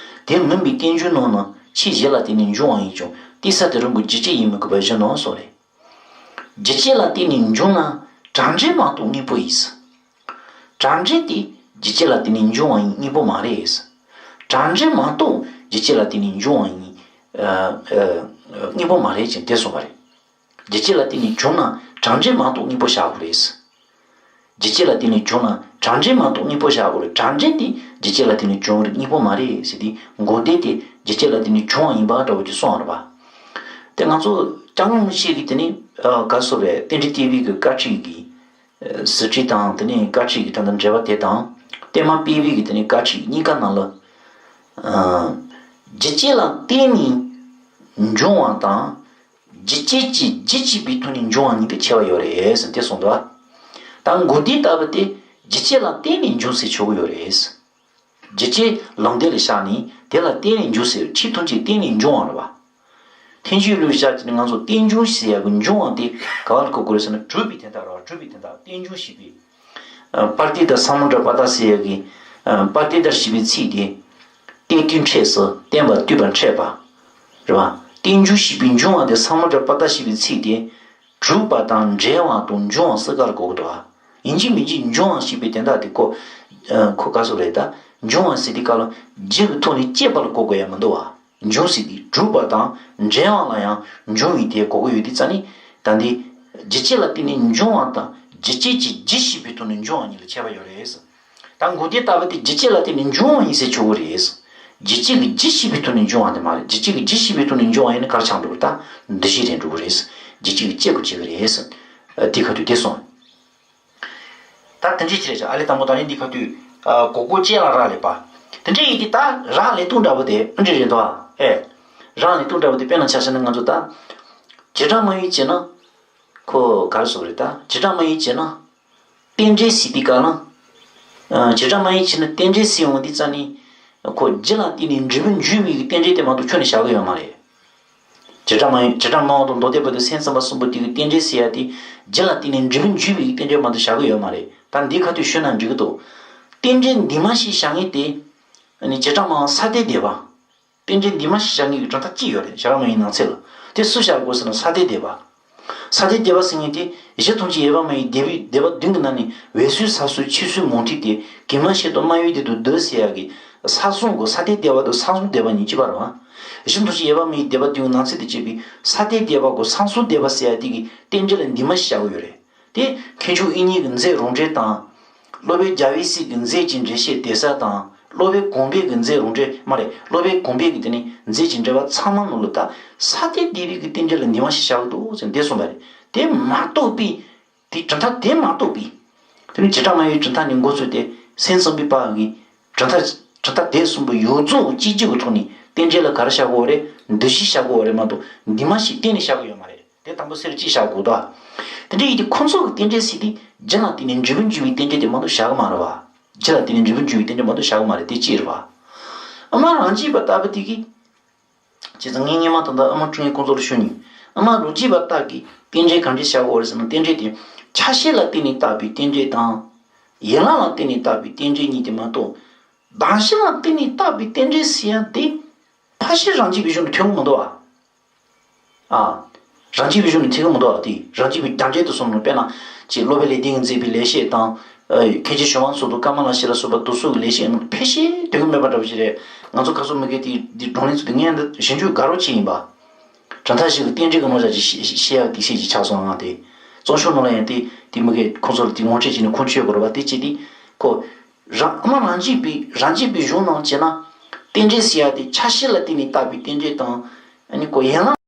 དེ་མིན་པའི་རྟེན་འབྱུང་རྣམས་ནི་ཕྱིས་གཞི་ལ་བརྟེན་ནས་འབྱུང་བ་ཡིན་ཀྱང་དེ་ས་དེ་རང་གི་འཇིགས་བྱེད་ཡིན་མི་དགོས་པར་གཞི་ནོ་སོགས་རེད། འཇིགས་བྱེད་ལ་བརྟེན་ནས་འབྱུང་ན་གྲངས་འདྲེན་མ་གཏོགས་དངོས་པོ་ཡིན། གྲངས་འདྲེན་དེ་འཇིགས་བྱེད་ལ་བརྟེན་ནས་འབྱུང་བ་ཡིན་དངོས་པོ་མ་རེད། གྲངས་འདྲེན་མ་གཏོགས་འཇིགས་བྱེད་ལ་བརྟེན་ནས་འབྱུང་བ་ཡིན། ཨ། ཨ། དངོས་པོ་མ་རེད་ཅེས་དེ་གསུངས་པ་རེད། འཇིགས་བྱེད་ལ་བརྟེན་ནས་བྱུང་ན་གྲངས་འདྲེན་མ་གཏོགས་དངོས་པོ་བཞག་དགོས་རེད། འཇིགས་བྱེད་ལ་བརྟེན་ནས་བྱུང་ན་གྲངས་འདྲེན་མ་གཏོགས་དངོས་པོ་བཞག་དགོས་རེད། གྲངས་འདྲེན་དེ་འཇིགས་བྱེད་ལ་བརྟེན་ནས་བྱུང་བ་རེད་དངོས་པོ་མ་རེད་ཟེར་དེ་འགོག་བདེན་དེ་འཇིགས་བྱེད་ལ་བརྟེན་ནས་བྱུང་བ་ཡིན་པ་འདྲ་བོ་ཅིག་གསུངས་པ་རེད་པ། དེ་ང་ཚོ་སྐྱབས་མགོན་ཆེན་གྱི་དེ་ནི་ག་སོ་རེད་རྟེན་འབྲེལ་བསྟན་པའི་གི་བཀའ་ཁྲིད་ཀྱི་ཟུར་ཁྲིད་དང་དེ་ནས་བཀའ་ཁྲིད་ཀྱི་ད་ལྟ་འགྲེལ་པ་དེ་དང་བསྟན་མ་སྤེལ་བའི་གི་དེ་ནས་བཀའ་ཁྲིད་གཉིས་ཀ་ནང་ལ། འཇིགས་བྱེད་ལ་བརྟེན་ནས་འབྱུང་བ་དང་། འཇིགས་བྱེད་ཀྱི་རྒྱུ་བྱས་པའི་ཐོག་ནས་འབྱུང་བ་གཉིས་ཀྱི་ཁྱད་པར་ཡོད་རེད་ཟེར་དེ་གསུངས་འདུག་ད་འགོག་བདེན་ལྟ་བུ་དེ་འཇིགས་བྱེད་ལ་བརྟེན་ནས་འབྱུང་ཟེར་ཆོག་གི་ཡོད་རེད། འཇིགས་བྱེད་ལུང་བསྟན་ལ་བཞག་ནས་དེ་ལ་བརྟེན་ནས་འབྱུང་ཟེར་ཁྲིད་ཐམས་ཅད་བརྟེན་ནས་འབྱུང་བ་རེད་བ། ཐལ་འགྱུར་ལུགས་བཞག་ཅིག་ནི་ང་ཚོ་རྟེན་འབྱུང་ཞེས་ཡག་གི་འབྱུང་བ་དེ་ག་བ་ལ་གོ་དགོས་རེད་ཟེར་ན་གྲུབ་པའི་དོན་དག་རེད་བ། གྲུབ་པའི་དོན་དག་རྟེན་འབྱུང་ཞེས་པའི། པར་ཏི་ཏ་ས་མུ་དྲ་པ་ཏ་ཟེར་ཡག་གི། པར་ཏི་ཏ་ཞེས་པའི་ཚིག་དེ། རྟེན་བརྟེན་འཕྲད་ཟེར་བརྟེན་པ་བརྟུས་པ་འཕྲད་པ། རེད་བ། རྟེན་འབྱུང་ཞེས་པའི་འབྱུང་བ་དེ་ས་མུ་དྲ་པ་ཏ་ཞེས་པའི་ཚིག་དེ། གྲུབ་པ་དང་འབྲེལ་བ་དང་འབྱུང་བ་གསུམ་ཀ་ལ་གོ་གི་འདུག་བ། ཡིན་གཅིག་མིན་གཅིག་འབྱུང་བ་ཞེས་པའི་དོན་དག་དེ་ཁོ། ཁོ་ག་སོ་རེད་ད། འབྱུང་བ་ཟེར་དུས་སྐབས་ལ་རྒྱུ་གི་ཐོག་ནས་སྐྱེས་པ་ལ་གོ་དགོས་ཡ་མི་འདུག་བ། འབྱུང་ཟེར་དུས་གྲུབ་པ་དང་འབྲེལ་བ་ལ་ཡང་འབྱུང་བའི་དེ་གོ་གི་ཡོད་དེ་རྩ་ནི། ད་འདི། འཇིགས་བྱེད་ལ་བརྟེན་ནས་འབྱུང་བ་དང་འཇིགས་བྱེད་ཀྱི་རྒྱུ་ཞེས་པའི་ཐོག་ནས་འབྱུང་བ་གཉིས་ལ་ཁྱད་པར་ཡོད་རེད། ད་འགོག་བདེན་ལྟ་བུ་དེ་འཇིགས་བྱེད་ལ་བརྟེན་ནས་འབྱུང་བ་ཡིན་ཟེར་ཆོག་གི་རེད། འཇིགས་བྱེད་ཀྱི་རྒྱུ་ཞེས་པའི་ཐོག་ནས་འབྱུང་བ་དེ་མ་རེད། འཇིགས་བྱེད་ཀྱི་རྒྱུ་ཞེས་པའི་ཐོག་ནས་འབྱུང་བ་ཡིན་ན་ག་རེ་ཆགས་འགྲོ་གི་རེད་ད། འདུ་ཤེས་རེད་འགྲོ་གི་རེད། འཇིགས་བྱེད་ཀྱི་སྐྱེ་དགུ་བྱེད་ཀྱི་རེད། དེ་ཁ་ཐུག་དེ་སོང་། ད་དེ་འདྲའི་ཅི་རེད་ཅེ་ཨ་ལེ་དང་པོ་ད་ནི་འདི་ཁ་དུས། གོ་གོ་ཅེ་ལ་རག་ལས་པ། དེ་འདྲའི་ཡིན་དེ་ད་རག་ལས་སྟོང་འདྲ་པོ་དེ་ཨ་འདྲ་རེད་འདུག་ཨ། ཨེ། རག་ལས་སྟོང་འདྲ་པོ་དེ་དཔེར་ན་ཆ་བཞག་ན་ང་ཚོ་ད། བྱེ་བྲག་སྨྲ་བའི་བྱས་ན། ཁོ་ག་རེ་ཟེར་རེད་ད་བྱེ་བྲག་སྨྲ་བའི་བྱས་ན། རྟེན་འབྲེལ་ཟེར་དུས་ག་ལ། བྱེ་བྲག་སྨྲ་བའི་བྱས་ན་རྟེན་འབྲེལ་ཟེར་ཡོང་དུས་རྩ་ནི། ཁོ་རྒྱུ་ལ་བརྟེན་ནས་འབྲས་བུ་འབྱུང་བའི་རྟེན་འབྲེལ་དེ་མ་གཏོགས་ཁྱོན་ནས་བཞག་གི་ཡོད་མ་རེད། བྱེ་བྲག་སྨྲ་བྱེ་བྲག་སྨྲ་བ་དང་མདོ་སྡེ་པ་དང་སེམས་ཙམ་པ་གསུམ་པོ་དེ་གི་རྟེན་འབྲེལ་ཟེར་ཡ་དེ་རྒྱུ་ལ་བརྟེན་ནས་འབྲས་བུ་འབྱུང་བའི་རྟེན་འབྲེལ་མ་གཏོགས་བཞག་གི་ཡོད་མ་རེད། ད་འདི་ཁ་ཐུག་ཞུས་ན་འགྲིག་གི་འདུག་རྟེན་འབྲེལ་འདི་མ་ཞིག་བཞག་ངེས་དེ། ཨ་ནི་བྱེ་བྲག་སྨྲ་བ་ས་ཏེ་སྡེ་པ། རྟེན་འབྲེལ་འདི་མ་ཞིག་བཞག་ངེས་ཀྱི་གྲངས་ཐག་གཅིག་ཡོད་རེད་བྱེ་བྲག་སྨྲ་བའི་ནང་ཚན་ལ། དེ་སུ་བཞག་དགོས་ཟེར་ན་ས་ཏེ་སྡེ་པ། ས་ཏེ་སྡེ་པ་ཟེར་མཁན་དེ་གཞི་ཐམས་ཅད་ཡོད་པ་མ་ཡིན་སྡེ་པའི་སྡེ་པ་བདུན་གྱི་ནང་ནས་འོད་གསལ་ས་སོའི་ཕྱིར་སོའི་མུ་སྟེགས་ཏེ་གེགས་མ་བྱེད་དང་སྨྲ་བའི་སྡེ་དུ་འདུ་ཟེར་ཡ་གི་ས་གསུམ་གོ་ས་ཏེ་སྡེ་པ་དང་ས་གསུམ་སྡེ་པ་གཉིས་གཅིག་པ་རེད་བ། གཞི་ཐམས་ཅད་ཡོད་པ་མ་ཡིན་སྡེ་པ་བདུན་གྱི་ནང་ཚན་དུ་བཅད་པའི་ས་ཏེ་སྡེ་པ་གོ་ས་གསུམ་སྡེ་པ་ཟེར་ཡ་དེ་གི་རྟེན་འབྲེལ་ལ་འདི་མ་ཞིག་བཞག་གི་ཡོད་རེད། དེ་མཁན་མཆོག་དབྱིག་གཉེན་གྱི་མཛད་རང་འགྲེལ་དང་། སློབ་དཔོན་རྒྱལ་བའི་སྲས་ཀྱི་མཛད་ཀྱི་འགྲེལ་བཤད་དེ་ས་དང་། སློབ་དཔོན་གོང་འཕེལ་གྱི་མཛད་རང་འགྲེལ་མ་རེད། སློབ་དཔོན་གོང་འཕེལ་གྱི་དེ་ནི་མཛད་ཀྱི་འགྲེལ་པ་ཚང་མ་ནང་ལ་ད་ས་ཏེ་བསྡུས་པའི་གི་རྟེན་འབྲེལ་ལ་འདི་མ་ཞིག་བཞག་འདུག་ཟེར་འདི་གསུངས་པ་རེད། དེ་མ་གཏོགས་པའི་དེ་གྲུབ་མཐའ་དེ་མ་གཏོགས་པའི། དེ་ནི་བྱེ་བྲག་སྨྲ་བའི་གྲུབ་མཐའ་ནས་འགོ་བཙུགས་ཏེ་སེམས་ཙམ་པའི་བར་གྱི་གྲུབ་མཐའ་གྲུབ་མཐའ་དེ་གསུམ་པོ་ཡོངས་རྫོགས་གཅིག་གྱུར་གྱི་ཐོག་ནས་རྟེན་འབྲེལ་ལ་ག་རེ་བཞག་དགོས་རེད། འདུ་བྱེད་བཞག་དགོས་རེད་མ་གཏོགས་འདི་མ་ཞིག་གཏན་ནས་བཞག་གི་ཡོད་མ་རེད། དེ་དང་པོ་སེ་ར་གཅིག་བཞག་དགོས་དོ། དེ་འདྲ་ཡིན་དུས་ཁོང་ཚོ་གི་རྟེན་འབྲེལ་ཟེར་དུས་རྒྱུ་ལ་བརྟེན་ནས་འབྲས་བུ་འབྱུང་བའི་རྟེན་འབྲེལ་དེ་མ་གཏོགས་བཞག་གི་མ་རེད་བ། རྒྱུ་ལ་བརྟེན་ནས་འབྲས་བུ་འབྱུང་བའི་རྟེན་འབྲེལ་མ་གཏོགས་བཞག་གི་མ་རེད། དེ་གཅིག་རེད་བ། ཨ་མ་རང་རྒྱུད་པ་ལྟ་བུ་དེ་གིས། བྱས་ཙང་ངས་སྔོན་མ་ད་ལྟ་ཨ་མ་ཀྲུང་ངེ་ཁོང་ཚོ་ལ་ཞུ་ནས། ཨ་མ་རང་རྒྱུད་པ་ལྟ་གི་རྟེན་འབྲེལ་གང་འདྲ་བཞག་དགོས་རེད་ཟེར་ན། རྟེན་འབྲེལ་དེ་ཆ་ཤས་ལ་བརྟེན་ནས་བཏགས་པའི་རྟེན་འབྲེལ་དང་། ཡན་ལག་ལ་བརྟེན་ནས་བཏགས་པའི་རྟེན་འབྲེལ་གཉིས་དེ་མ་གཏོགས། གདགས་གཞི་ལ་བརྟེན་ནས་བཏགས་པའི་རྟེན་འབྲེལ་ཟེར་ཡ་དེ་ཕལ་ཆེར་རང་རྒྱུད་པའི་གཞུང་ནས་ཐོན་གི་མི་འདུག་བ། ཨ། རང་རྒྱུད་པའི་གཞུང་ནས་ཐོན་གི་མི་འདུག་བ། དེ་རང་རྒྱུད་པའི་རྒྱ་འགྲེལ་དུ་སོང་ནས། དཔེར་ན་ཅིག་སློབ་དཔོན་ལེགས་ལྡན་གྱིས་མཛད་པའི་ལེགས་བཤད་དང་། ཨ། མཁན་ཆེན་ཞུ་དབང་མཚོ་དང་ཀ་མ་ལ་ཤཱི་ལ་སོགས་པ་དེ་ཚོ་གི་ལེགས་བཤད་ནང་ཕལ་ཆེར་ཐོན་གི་མེད་པ་འདྲ་པོ་ཞིག་རེད། ང་ཚོ་ཁ་སང་མི་སྒེར་དེ་འདི་བགྲོ་གླེང་ཚོ་དེ་ངས་འདི་ཞིབ་འཇུག་དགའ་རབ་ཅིག་ཡིན་པ། གྲུབ་མཐའ་བཞི་གི་རྟེན་འབྲེལ་གྱི་རྣམ་གཞག་ཅིག་བཤད་བཤད་ཡག་དེ་བཤད་ཅིག་ཆགས་སོང་། ང་དེ་རྩོམ་ཤོག་ནང་ལ་ཡང་དེ་དེ་མི་སྒེར་ཁོང་ཚོ་ལ་དེ་ངོ་སྤྲོད་བྱས་ནས་ཁུངས་འཁྱོལ་དགོས་རེད་བ། དེ་བྱས་དུས་ཁོ། རང་ཨ་མ་རང་རྒྱུད་པའི་རང་རྒྱུད་པའི་གཞུང་ནང་བྱས་ན། རྟེན་འབྲེལ་ཟེར་ཡ་དེ་ཆ་ཤས་ལ་བརྟེན་ནས་བཏགས་པའི་རྟེན་འབྲེལ་དང་། ཨ་ནི་ཁོ་ཡན་ལག